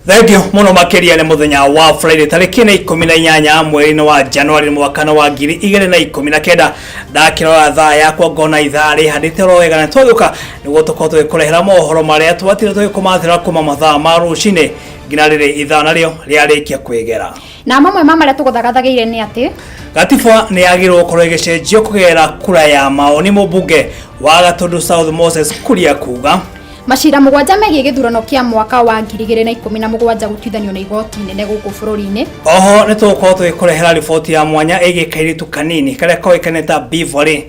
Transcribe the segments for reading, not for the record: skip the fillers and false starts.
Thengiũ mũno makĩria. Nĩ mũthenya wa Friday, tarĩki nĩ 18 mweri-inĩ wa January, mwaka wa 2019. Ndakĩrora thaa yakwa ngona ithaa rĩhandĩte oro wega, na twagĩũka nĩguo tũkorwo tũgĩkũrehera mohoro marĩa twatire tũgĩkũmathĩra kuma mathaa ma rũcinĩ nginya rĩrĩ ithaa narĩo rĩarĩkia kwĩgera. Na mamwe ma marĩa tũgũthagathagĩire nĩ atĩ gatiba nĩ yagĩrĩirwo gũkorwo ĩgĩcenjio kũgerera kura ya maoni, mũmbunge wa Gatundu South Moses Kuria kuga. Macira 7 megiĩ gĩthurano kĩa mwaka wa 2017 gũtuithanio nĩ igoti inene gũkũ bũrũri-inĩ. Oho nĩ tũgũkorwo tũgĩkũrehera riboti ya mwanya ĩgiĩ kairĩtu kanini karĩa koĩkaine ta Beverly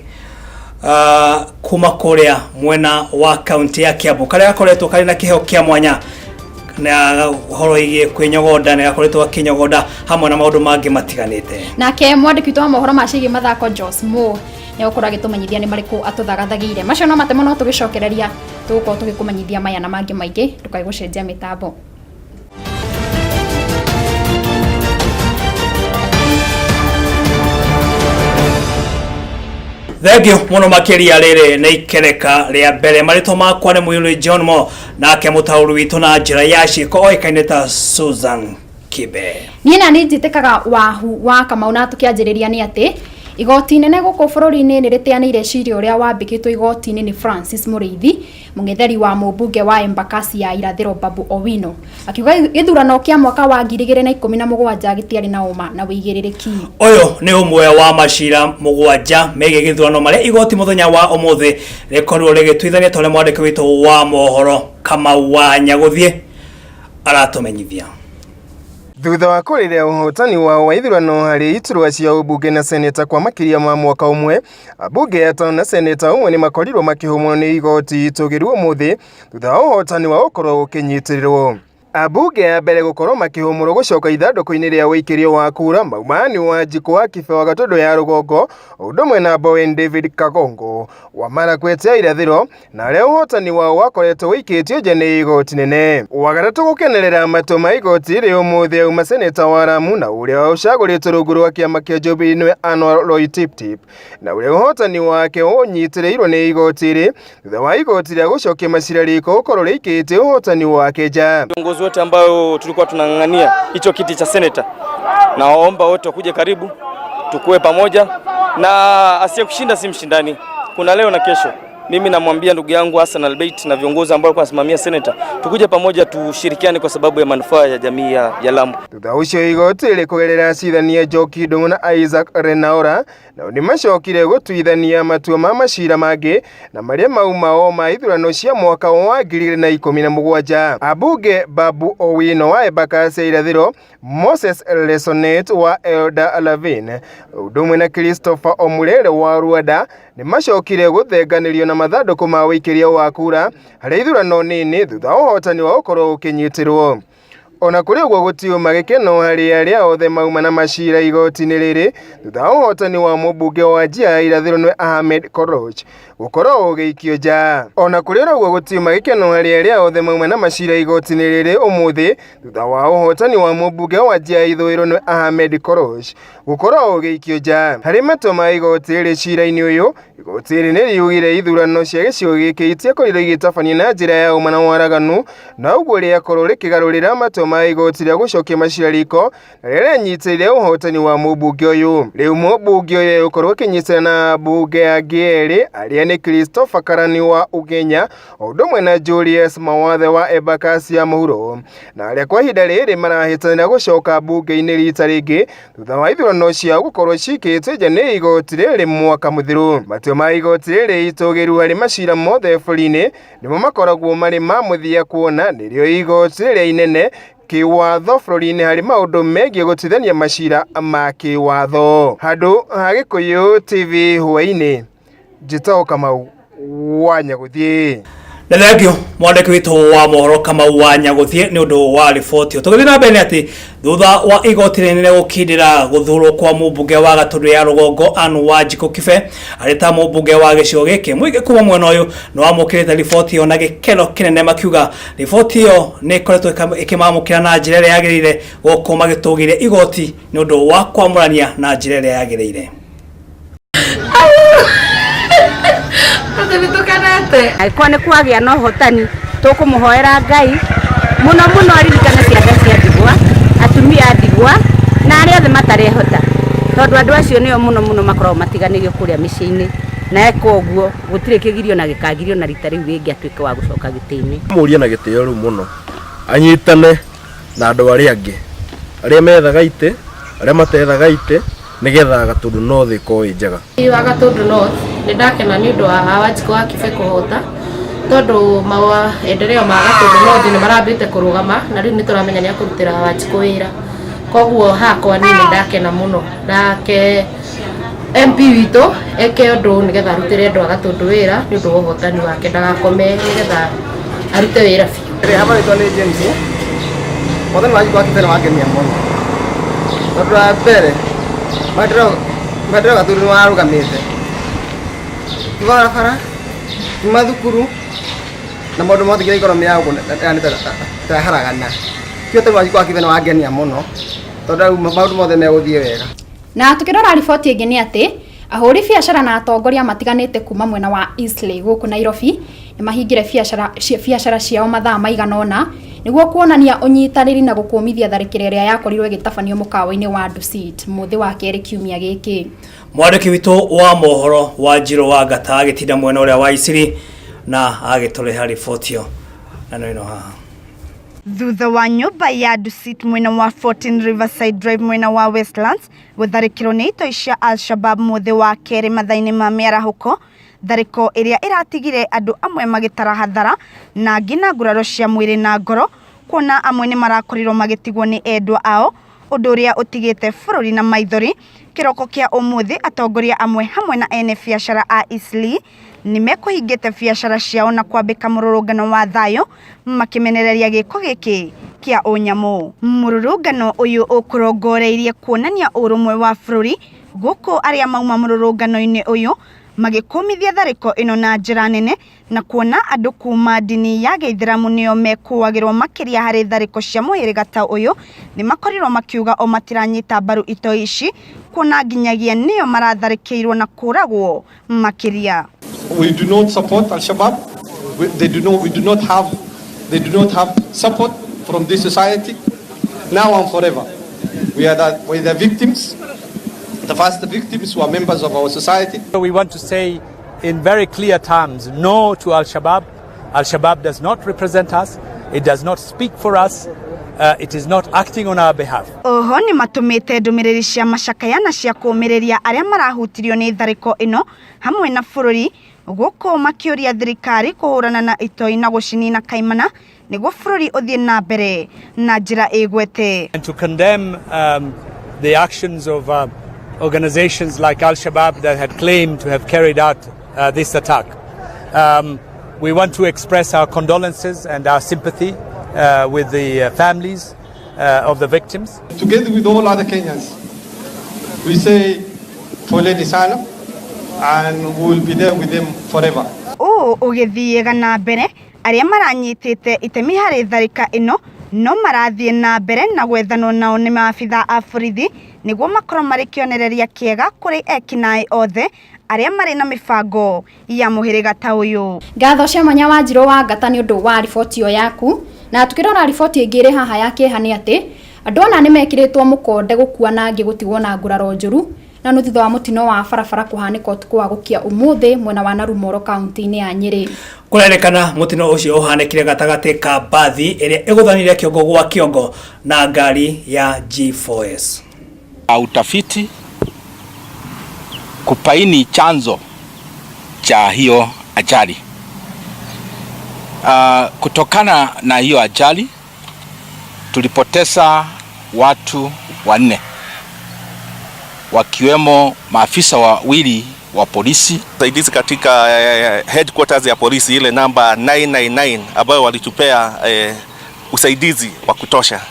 kuma kũrĩa mwena wa kaunti ya Kiambu, karĩa gakoretwo karĩ na kĩheo kĩa mwanya na ũhoro ĩgiĩ kwĩnyogonda, nĩ gakoretwo gakĩnyogonda hamwe na maũndũ mangĩ matiganĩte. Nake mwandĩki witũ wa mohoro ma ciĩgiĩ mathako Jos Mo nĩ egũkorwo agĩtũmenyithia nĩ marĩkũ atũthagathagĩire. Macio no matemo, no tũgĩcokereria tũgũkorwo tũgĩkũmenyithia maya na mangĩ maingĩ. Ndũkae gũcenjia mĩtambo. Thengiũ mũno makĩria. Rĩrĩ nĩ ikereka rĩa mbere. Marĩtwa makwa nĩ Mũirũrĩ John Mo, nake mũtaũri witũ na njĩra ya ciĩko oĩkaine ta Susan Kibe. Niĩ na niĩ njĩtĩkaga wahu wa Kamau. Na tũkĩanjĩrĩria nĩ atĩ igoti inene gũkũ bũrũri-inĩ nĩ rĩteanĩire cira ũrĩa wambĩkĩtwo igoti-inĩ nĩ Francis Mũrĩithi, mũng'etheri wa mũmbunge wa Embakasi ya Irathĩro Babu Owino, akiuga gĩthurano kĩa mwaka wa 2017 gĩtiarĩ na ũma na wĩigĩrĩrĩki. Ũyũ nĩ ũmwe wa macira 7 megiĩ gĩthurano marĩa igoti mũthenya wa ũmũthĩ rĩkorirwo rĩgĩtuithania, ta ũrĩa mwandĩki witũ wa mohoro Kamau wa Nyagũthiĩ aratũmenyithia. Thutha wa kũrĩrĩa ũhotani wao wa ithurano harĩ iturwa cia ũmbunge na seneta kwa makĩria ma mwaka ũmwe, ambunge atano na seneta ũmwe nĩ makorirwo makĩhũmwo nĩ igoti itũgĩru ũmũthĩ thutha wa ũhotani wao gũkorwo ũkĩnyitĩrĩrwo. Ambunge a mbere gũkorwo makĩhũmũrwo gũcoka ithandũkũ-inĩ rĩa ũikĩrio wa kura mauma nĩ Wanjikũ wa Kibe wa Gatũndũ ya Rũgongo, ũndũ ũmwe na Bowen David Kagongo wa Marakwet ya Irathĩro, na arĩa ũhotani wao wakoretwo ũikĩtio nja nĩ igoti nene. Wa gatatũ gũkenerera matua ma igoti rĩ ũmũthĩ auma seneta wa Lamu na ũrĩa ũcagũrĩtwo rungu rwa kĩama kĩa Jubilee nĩwe Anwar Loitiptip, na ũrĩa ũhotani wake ũnyitĩrĩirwo nĩ igoti rĩ thutha wa igoti rĩa gũcokia macira riko gũkorwo rĩikĩtie ũhotani wake nja. Viongozi wote ambayo tulikuwa tunang'ang'ania hicho kiti cha seneta, na waomba wote wakuje karibu, tukue pamoja, na asiyekushinda si mshindani. Kuna leo na kesho. Mimi namwambia ndugu yangu Hassan Albeit na viongozi ambao walikuwa wanasimamia seneta, tukuje pamoja, tushirikiane kwa sababu ya manufaa ya jamii ya Lamu. Thutha ũcio igoti rĩkũgerera acirithania Njoki Ndung'u na Isaac Lenaola nao nĩ macokire gũtuithania matua ma macira mangĩ na marĩa mauma ma ithurano cia mwaka wa 2017. Ambunge Babu Owino wa Embakasi ya Irathĩro, Moses Lesonet wa Elda Lavin, ũndũ ũmwe na Christopher Omurere wa Rwanda nĩ macokire gũthenganĩrio na mathandũkũ ma ũikĩria wa kura harĩ ithurano nini thutha wa ũhotani wao gũkorwo ũkĩnyitĩrwo. Ona kũrĩ ũguo, gũtiuma gĩkeno harĩ arĩa othe mauma na macira igoti-inĩ rĩrĩ thutha wa ũhotani wa mũmbunge wa Njia ya Irathĩro nĩwe Ahmed Koroch gũkorwo ũgĩikio nja. Ona kũrĩ ũguo, gũtiuma gĩkeno harĩ arĩa othe mauma na macira igoti-inĩ rĩrĩ ũmũthĩ thutha wa ũhotani wa mũmbunge wa Njia ya Ithũĩro nĩwe Ahmed Koroch gũkorwo ũgĩikio nja. Harĩ matua ma igoti rĩrĩ cira-inĩ ũyũ, igoti rĩrĩ nĩ riugire ithurano cia gĩcigo gĩkĩ itiakorirwo igĩtabanio na njĩra ya ũma na waraganu, na ũguo rĩakorwo rĩkĩgarũrĩra matua ma igoti rĩa gũcokia macira riko na rĩrĩa rĩanyitĩrĩire ũhotani wa mũmbunge ũyũ. Rĩu mũmbunge ũyũ egũkorwo akĩnyitana na ambunge angĩ erĩ arĩa nĩ Christopher Karani wa Ugenya o ũndũ ũmwe na Julius Mawathe wa Embakasi ya Mũhuro, na arĩa kwa ihinda rĩrĩ marahĩtanĩra gũcoka mbunge-inĩ rita rĩngĩ thutha wa ithurano ciao gũkorwo cikĩtio nja nĩ igoti rĩrĩ mwaka mũthiru. Matua ma igoti rĩrĩ itũgĩru harĩ macira mothe bũrũri-inĩ nĩmo makoragwo marĩ ma mũthia, kuona nĩrĩo igoti rĩrĩa inene kĩwatho bũrũri-inĩ harĩ maũndũ megiĩ gũtuithania macira ma kĩwatho. Handũ ha Gĩkũyũ TV hwaĩ-inĩ, njĩtagwo Kamau wa Nyagũthiĩ. Na thengio mwandĩki witũ wa mohoro Kamau wa Nyagũthiĩ nĩ ũndũ wa riboti ĩyo. Tũgĩthiĩ na mbere nĩ atĩ thutha wa igoti rĩnene gũkindĩra gũthurwo kwa mũmbunge wa Gatũndũ ya Rũgongo Anne Wanjikũ Kibe arĩ ta mũmbunge wa gĩcigo gĩkĩ, mũingĩ kuma mwena ũyũ nĩ wamũkĩrĩte riboti ĩyo na gĩkeno kĩnene, makiuga riboti ĩyo nĩ ĩkoretwo ĩkĩmamũkĩra na njĩra ĩrĩa yagĩrĩire, gũkũ magĩtũgĩria igoti nĩ ũndũ wa kwamũrania na njĩra ĩrĩa yagĩrĩire. Nĩtũkenete. Angĩkorwo nĩ kwagĩa na ũhotani, Tũkũmũhoera Ngai mũno mũno aririkane ciana cia ndigwa, atumia a ndigwa na arĩa othe matarehota, tondũ andũ acio nĩo mũno mũno makoragwo matiganĩirio kũrĩa mĩciĩ-inĩ, na eka ũguo gũtirĩ kĩgirio na gĩkagirio na rita rĩu rĩngĩ atuĩke wa gũcoka gĩtĩ-inĩ. Mũrie na gĩtĩo rĩu mũno anyitane na andũ arĩa angĩ arĩa methaga itĩ, arĩa matethaga itĩ, nĩgetha Gatundu North ĩkorwo ĩ njega. Wa Gatundu North nĩ ndakena nĩ ũndũ wa Wanjikũ wa Kibe kũhota tondũ maendeleo ma Gatundu North nĩ marambĩte kũrũgama na rĩu nĩ tũramenya nĩ akũrutĩra Wanjikũ wĩra, koguo hakwa niĩ nĩ ndakena mũno. Nake MP witũ eke ũndũ nĩgetha arutĩre andũ a Gatundu wĩra nĩ ũndũ wa ũhotani wake, ndagakome nĩgetha arute wĩra biũ. Hapa naitwa nĩ James. Ũhotani wa Wanjikũ wa Kibe nĩ wangenia mũno tondũ wa mbere maendeleo Gatundu nĩ warũgamĩte, ti barabara, ti mathukuru na maũndũ mothe nginya economy ya gũkũ ta haragana. Ti ũhotani wa Wanjikũ wa Kibe nĩ wangenia mũno tondũ rĩu maũndũ mothe megũthiĩ wega. Na tukĩrora riboti ĩngĩ nĩ atĩ ahũri biacara na atongoria matiganĩte kuma mwena wa Eastleigh gũkũ Nairobi nĩ mahingire biacara ciao mathaa maigana ũna nĩguo kuonania ũnyitanĩri na gũkũmithia tharĩkĩro ĩrĩa yakorirwo ĩgĩtabanio mũkawa-inĩ wa Dusit mũthĩ wa kerĩ kiumia gĩkĩ. Mwandĩki witũ wa mohoro wa Njirũ wa Ngata agĩtinda mwena ũrĩa wa Isiri na agĩtũreha riboti ĩyo na no ĩno haha. Thutha wa nyũmba ya Dusit mwena wa 14 Riverside Drive mwena wa Westlands gũtharĩkĩrwo nĩ itoi cia Al-Shabab mũthĩ wa kerĩ mathaa-inĩ ma mĩarahũko, tharĩko ĩrĩa ĩratigire andũ amwe magĩtara hathara na angĩ na nguraro cia mwĩrĩ na ngoro, kuona amwe nĩ marakorirwo magĩtigwo nĩ endwa ao, ũndũ ũrĩa ũtigĩte bũrũri na maithori. Kĩroko kĩa ũmũthĩ atongoria amwe hamwe na ene biacara a Eastleigh nĩ mekũhingĩte biacara ciao na kwambĩka mũrũrũngano wa thayũ makĩmenereria gĩko gĩkĩ kĩa ũnyamũ. Mũrũrũngano ũyũ ũkũrongoreirie kuonania ũrũmwe wa bũrũri gũkũ arĩa mauma mũrũrũngano-inĩ ũyũ magĩkũmithia tharĩko ĩno na njĩra nene na kuona andũ kuma ndini ya gĩithĩramu nĩo mekũagĩrwo makĩria harĩ tharĩko cia mũhĩrĩga ta ũyũ, nĩ makorirwo makiuga o matiranyita mbaru itoi ici kuona nginyagia nĩo maratharĩkĩirwo na kũragwo makĩria. We do not support Al-Shabaab. We, they do not, we do not have, they do not have support from this society now and forever. We are the victims. The first victims who are members of our society. We want to say in very clear terms, no to Al-Shabaab. Al-Shabaab does not represent us. It does not speak for us. It is not acting on our behalf. Oho nĩ matũmĩte ndũmĩrĩri cia macakaya na cia kũũmĩrĩria arĩa marahutirio nĩ tharĩko ĩno hamwe na bũrũri gũkũ makĩũria thirikari kũhũrana na itoi na gũcinina kaimana nĩguo bũrũri ũthiĩ na mbere na njĩra ĩgwete. And to condemn the actions of organizations like Al-Shabaab that had claimed to have carried out this attack. We want to express our condolences and our sympathy with the families of the victims. Together with all other Kenyans, we say poleni sana and we will be there with them forever. Ũũ ũgĩthiaga na mbere arĩa maranyitĩte itemi harĩ tharĩka ĩno no marathiĩ na mbere na gwethanwo nao nĩ maabitha a borithi nĩguo makorwo marĩ kĩonereria kĩega kũrĩ ekinaĩ othe arĩa marĩ na mĩbango ya mũhĩrĩga ta ũyũ. Ngatho cia mwanya wa Njirũ wa Ngata nĩ ũndũ wa riboti ĩyo yaku. Na tukĩrora riboti ĩngĩ ĩrĩ haha ya kĩeha nĩ atĩ andũ ana nĩ mekĩrĩtwo mũkonde gũkua na angĩ gũtigwo na nguraro njũru na nĩ thutha wa mũtino wa barabara kũhanĩka ũtukũ wa gũkia ũmũthĩ mwena wa Narumoro kaunti-inĩ ya Nyĩrĩ. Kũrerĩkana mũtino ũcio ũhanĩkire gatagatĩ ka mbathi ĩrĩa ĩgũthanire kĩongo gwa kĩongo na ngari ya G4S. Utafiti kubaini chanzo cha hiyo ajali. Kutokana na hiyo ajali tulipoteza watu 4 wakiwemo maafisa wawili wa polisi. Saidizi katika headquarters ya polisi ile namba 999 ambayo walitupea usaidizi wa kutosha.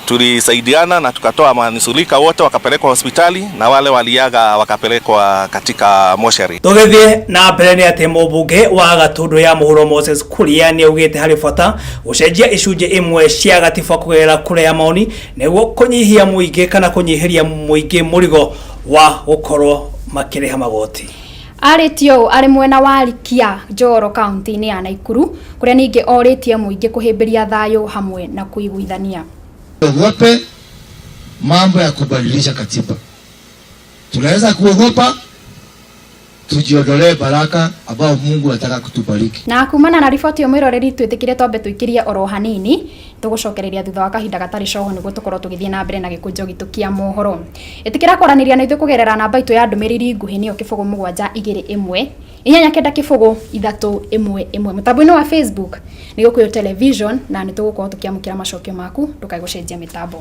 Tulisaidiana na tukatoa manusurika wote wakapelekwa hospitali na wale waliaga wakapelekwa katika moshari. Tũgĩthiĩ na mbere nĩ atĩ mũmbunge wa Gatundu ya mũhuro Moses Kuria nĩ augĩte harĩ bata gũcenjia icunjĩ imwe cia gatiba kũgerera kura ya maoni nĩguo kũnyihia mũingĩ kana kũnyihĩria mũingĩ mũrigo wa gũkorwo makĩrĩha magoti. Arĩtie ũũ arĩ mwena wa Rikia Njoro kaunti-inĩ ya Naikuru kũrĩa ningĩ orĩtie mũingĩ kũhĩmbĩria thayũ hamwe na kũiguithania. Ogope mambo ya kubadilisha katiba. Tunaweza kuogopa tujiondolee baraka ambao Mungu anataka kutubariki. Na kumana na riboti ĩyo mwĩroreri twĩtĩkĩre twambe tũikĩrie oro hanini tũgũcokereria thutha wa kahinda gatarĩ coho nĩguo tũkorwo tũgĩthiĩ na mbere na gĩkũnjo gitũ kĩa mohoro. Ĩtĩkĩra kwaranĩria na ithuĩ kũgerera namba itũ ya ndũmĩrĩri nguhĩ nĩyo 0 7 2 1 8 9 0 3 1 1. Mũtambo-inĩ wa Facebook nĩ Gĩkũyũ Television na nĩ tũgũkorwo tũkĩamũkĩra macokio maku, ndũkae gũcenjia mĩtambo.